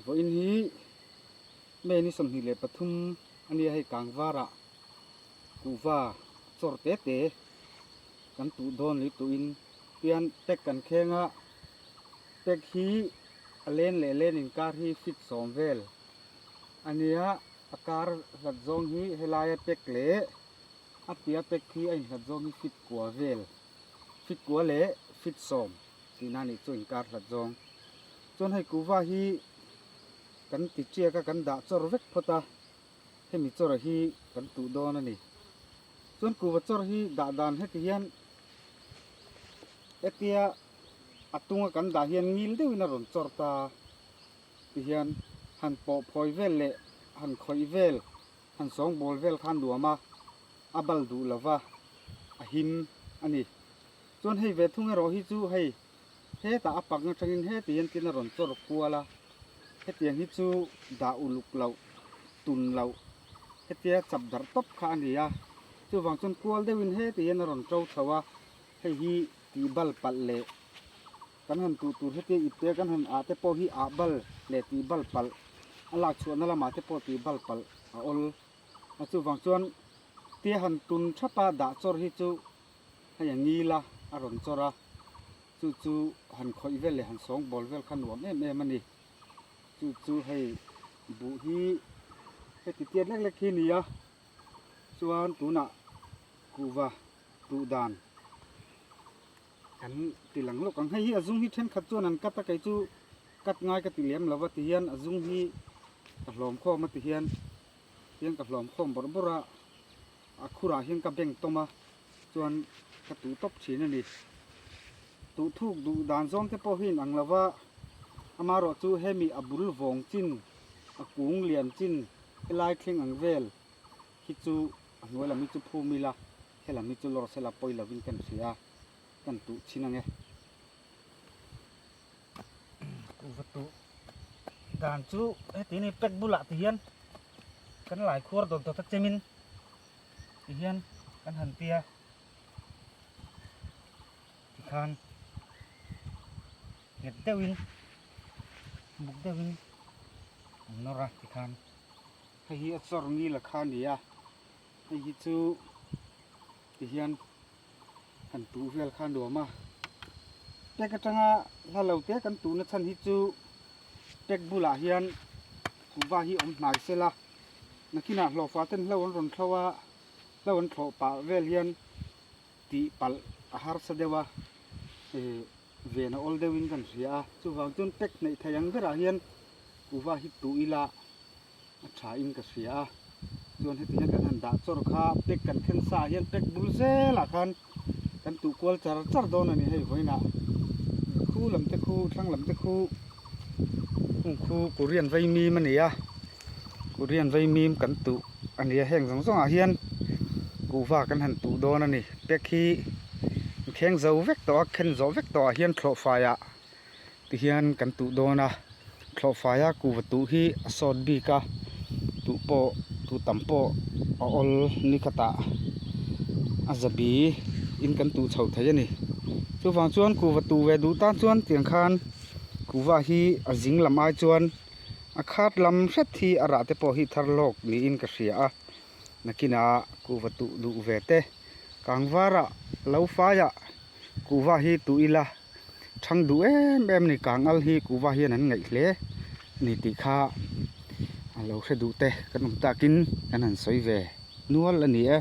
Vawiin hi May ni 23 a nia hei Kangvarah kuhva chawr te te kan tuh dawn lui tuhin tian pack kan kheng a, pack hi a len leh len inkar hi feet 10 vel a nia, a kar hlat zawng hi helaia pack leh a tia pack hi a inhlat zawng hi feet kua vel, feet kua leh feet 10 tihna a nih chu inkar hlat zawng. Chuan hei kuhva hi kan ti chiak a kan dah chawr vek phawt a, hemi chawr hi kan tuh dawn a ni. Chuan kuhva chawr hi dah dan heti hian hetia a tunga kan dah hian ngil deuhin a rawn chawr ta ti hian han pawh phawi vel leh han khawih vel han sawngbawl vel kha a nuam a, a bal duh lova a him a ni. Chuan hei ve thung erawh hi chu hei hetah a pak atangin heti hian tin a rawn chawr kual a, hetiang hi chu dah uluk loh, tun loh, hetia chap darh tawp kha a ni a, chuvang chuan kual deuhin heti hian a rawn to chho a, hei hi tih bal palh leh kan han tuh tur hetia ipte kan han ah te pawh hi ah bal leh tih bal palh a lak chhuahna lamah te pawh tih bal palh a awl a, chuvang chuan tia han tun thapa dah chawr hi chu Hei a ngil a, a rawn chawr a, chu chu han khawih vel leh han sawng bawl vel kha nuam em em a ni. Chu chu hei buh hi heti tiat lek lek hi a ni a, chuan tunah kuhva tuh dan kan ti lang lawk ang. Hei hi a zung hi thenkhat chuan an cut a, kei chu cut ngai ka ti lem lo va ti hian a zung hi ka hlawm khawm a ti hian, tihian ka hlawm khawm bawrh bawrh a. A khurah hian ka bank tawm a, chuan ka tuh tawp thin a ni. Tuh thuk duh dan zawng te pawh hi in ang lo va, amaherawh chu hemi a bul vawng chin, a kung lian chin helai thleng ang vel hi chu a hnuai lam hi chu phum ila, helam hi chu lawr sela pawi lovin kan hria a, kan tuh thin ang e. Kuhva tuh dan chu heti ni pack bulah ti hian kan lai khuar dawt dawt a chemin ti hian kan han tia tikhan nghet deuhin buk deuhin an nawr a tikhan hei hi a chawr ngil a kha a ni a hei hi chu ti hian han tuh vel kha a nuam a pack atanga hla lo te kan tuhna chhan hi chu pack bulah hian kuhva hi awm hnai sela nakinah hlawhfa ten hlo an rawn thlo a hlo an thlawh pah vel hian tih palh a harsa deuh a eh ven a awl deuhin kan hria a chuvang chuan pack hnaih thei ang berah hian kuhva hi tuh ila. A tha in ka hria a, chuan heti hian kan han dah chawr kha pack kan khen sa ah hian pack bul zel ah khan kan tuh kual char char dawn a ni hei vawiin ah khu lam te khu thlang lam te khu hung khu Korean vaimim a ni a, Korean vaimim kan tuh a ni a heng zawng zawng ah hian kuhva kan han tuh dawn a ni pack hi an kheng zo vek tawh a khen zawh vek tawh ah hian thlawh fai ah. Tihian kan tuh dawn a, thlawhfaia kuhva tuh hi a sawt bik a, tuh pawh tuh tam pawh a awl ni khatah a zabi in kan tuh chho thei a ni. Chuvang chuan kuhva tuh ve duh tan chuan tiang khan kuhva hi a zing lam ai chuan a khat lam hret hi a rah te pawh hi thar hlawk niin ka hria a, nakinah kuhva tuh duh ve te kangvarah lo faiah kuhva hi tuh ila. Thang duh em em a ni kangal hi kuhva hian an ngaih hle a ni tih kha a lo hre duh te kan awm takin kan han sawi ve nual a ni e.